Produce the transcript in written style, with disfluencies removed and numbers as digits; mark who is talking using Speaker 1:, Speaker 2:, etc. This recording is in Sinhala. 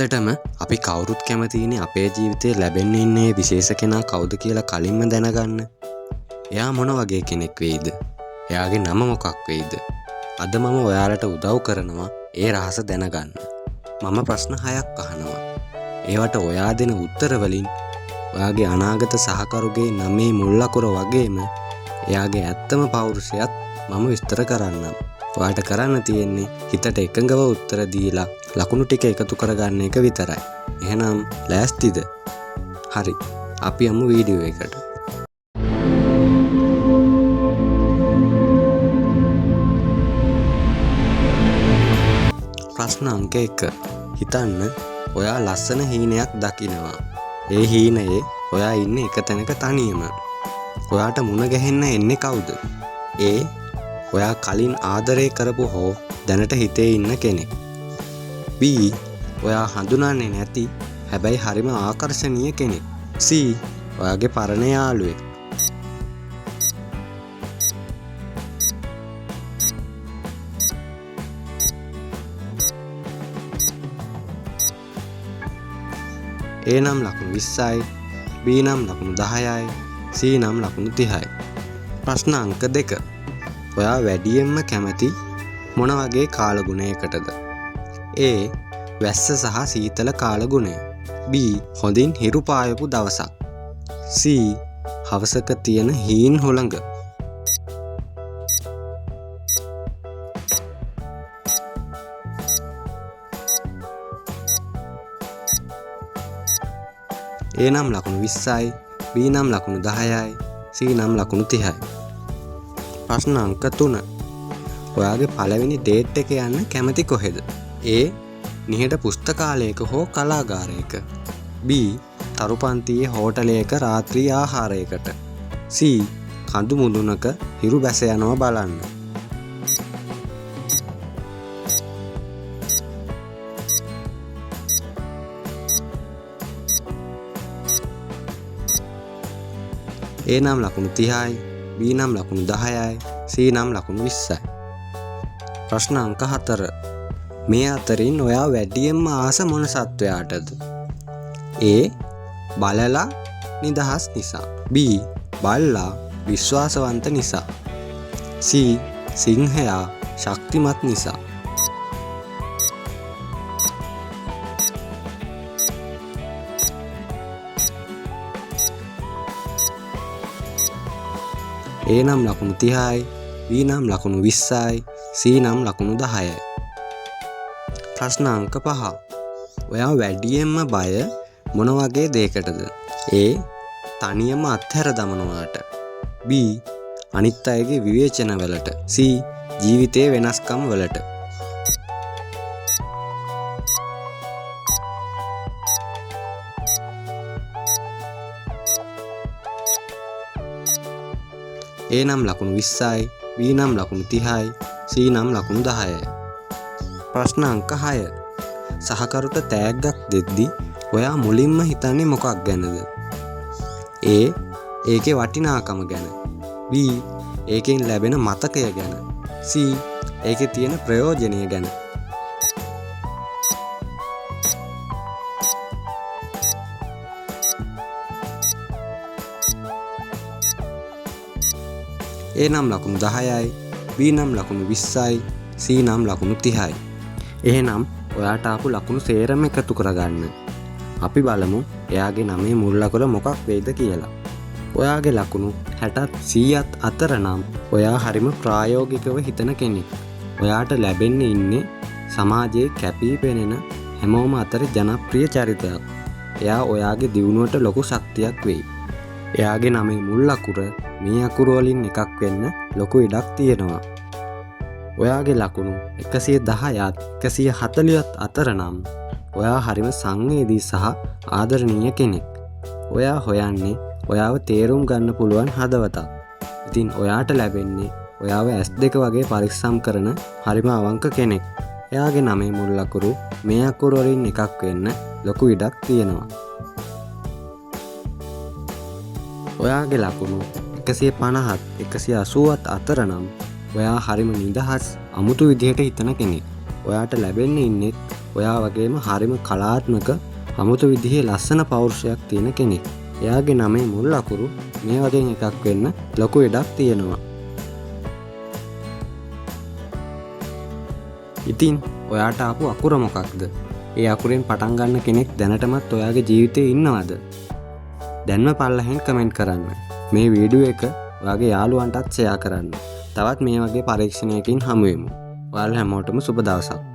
Speaker 1: ඇත්තටම අපි කවුරුත් කැමතිනේ අපේ ජීවිතේ ලැබෙන්න ඉන්නේ විශේෂ කෙනා කවුද කියලා කලින්ම දැනගන්න. එයා මොන වගේ කෙනෙක් වෙයිද? එයාගේ නම මොකක් වෙයිද? අද මම ඔයාලට උදව් කරනවා ඒ රහස දැනගන්න. මම ප්‍රශ්න 6ක් අහනවා. ඒවට ඔයා දෙන උත්තර වලින් ඔයාගේ අනාගත සහකරුගේ නමේ මුල් අකුර වගේම එයාගේ ඇත්තම පෞරුෂයත් මම විස්තර කරන්නම්. ඔයාට කරන්න තියෙන්නේ හිතට එකඟව උත්තර දීලා ලකුණු ටික එකතු කරගන්න එක විතරයි. එහෙනම් ලෑස්තිද? හරි. අපි යමු වීඩියෝ එකට. ප්‍රශ්න අංක 1. හිතන්න ඔයා ලස්සන හීනයක් දකිනවා. ඒ හීනයේ ඔයා ඉන්නේ එක තැනක තනියම. ඔයාට මුණ ගැහෙන්න එන්නේ කවුද? A. ඔයා කලින් ආදරය කරපු හෝ දැනට හිතේ ඉන්න කෙනෙක්. B. ඔයා හඳුනන්නේ නැති හැබැයි හරිම ආකර්ෂණීය කෙනෙක්. C. ඔයාගේ පරණ යාළුවෙක්. A නම් ලකුණු 20යි, B නම් ලකුණු 10යි, C නම් ලකුණු 30යි. ප්‍රශ්න අංක 2. ඔයා වැඩියෙන්ම කැමති මොන වගේ කාලගුණයකටද? A. වැස්ස සහ සීතල කාලගුණය. B. හොඳින් හිරු පායපු දවසක්. C. හවසක තියෙන හීන් හුළඟ. A නම් ලකුණු 20යි, B නම් ලකුණු 10යි, C නම් ලකුණු 30යි. ප්‍රශ්න අංක 3. ඔයාගේ පළවෙනි ඩේට් එක යන්න කැමති කොහෙද? A. නිහඬ පුස්තකාලයක හෝ කලාගාරයක. B. තරු පන්තියේ හෝටලයක රාත්‍රී ආහාරයකට. C. කඳු මුදුනක හිරු බැස යනවා බලන්න. A නම් ලකුණු 30යි, B නම් ලකුණු 10යි, C නම් ලකුණු 20යි. ප්‍රශ්න අංක 4. මේ අතරින් ඔයා වැඩියෙන්ම ආස මොන සත්වයාටද? A. බලලා නිදහස් නිසා. B. බල්ලා විශ්වාසවන්ත නිසා. C. සිංහයා ශක්තිමත් නිසා. A නම් ලකුණු 30යි, B නම් ලකුණු 20යි, C නම් ලකුණු 10යි. ප්‍රශ්න අංක 5. ඔයා වැඩියෙන්ම බය මොන වගේ දෙයකටද? A. තනියම අත්හැර දමනවාට. B. අනිත් අයගේ විවේචන වලට. C. ජීවිතයේ වෙනස්කම් වලට. A නම් ලකුණු 20යි, B නම් ලකුණු 30යි, C නම් ලකුණු 10යි. ප්‍රශ්න අංක 6. සහකරුට තෑග්ගක් දෙද්දි ඔයා මුලින්ම හිතන්නේ මොකක් ගැනද? A. ඒකේ වටිනාකම ගැන. B. ඒකෙන් ලැබෙන මතකය ගැන. C. ඒකේ තියෙන ප්‍රයෝජනය ගැන. A නම් ලකුණු 10යි, B නම් ලකුණු 20යි, C නම් ලකුණු 30යි. එහෙනම් ඔයාට ආපු ලකුණු සේරම එකතු කරගන්න. අපි බලමු එයාගේ නමේ මුල් අකුර මොකක් වෙයිද කියලා. ඔයාගේ ලකුණු 60ත් 100ත් අතර නම් ඔයා හරිම ප්‍රායෝගිකව හිතන කෙනෙක්. ඔයාට ලැබෙන්න ඉන්නේ සමාජයේ කැපී පෙනෙන හැමෝම අතර ජනප්‍රිය චරිතයක්. එයා ඔයාගේ දියුණුවට ලොකු ශක්තියක් වෙයි. එයාගේ නමේ මුල් අකුර මේ අකුරු වලින් එකක් වෙන්න ලොකු ඉඩක් තියෙනවා. ඔයාගේ ලකුණු 110ත් 140ත් අතර නම් ඔයා හරිම සංවේදී සහ ආදරණීය කෙනෙක්. ඔයා හොයන්නේ ඔයාව තේරුම් ගන්න පුළුවන් හදවතක්. ඉතින් ඔයාට ලැබෙන්නේ ඔයාව ඇස් දෙක වගේ පරිස්සම් කරන හරිම අවංක කෙනෙක්. එයාගේ නමේ මුල් අකුරු මේ අකුරු වලින් එකක් වෙන්න ලොකු ඉඩක් තියෙනවා. ඔයාගේ ලකුණු 150ත් 180ත් අතර නම් ඔයා හරිම නිදහස් අමුතු විදිහට හිතන කෙනෙක්. ඔයාට ලැබෙන්න ඉන්නෙත් ඔයා වගේම හරිම කලාත්මක අමුතු විදිහේ ලස්සන පෞරුෂයක් තියෙන කෙනෙක්. එයාගේ නමේ මුල් අකුරු මේ වගේ එකක් වෙන්න ලොකු ඉඩක් තියෙනවා. ඉතින් ඔයාට ආපු අකුර මොකක්ද? ඒ අකුරෙන් පටන් ගන්න කෙනෙක් දැනටමත් ඔයාගේ ජීවිතේ ඉන්නවද? දැන්ම පල්ලෙහෙන් කමෙන්ට් කරන්න. මේ වීඩියෝ එක ඔයාගේ යාළුවන්ටත් ෂෙයා කරන්න. තවත් මේ වගේ පරීක්ෂණයකින් හමු වෙමු. ඔයාලා හැමෝටම සුබ දවසක්.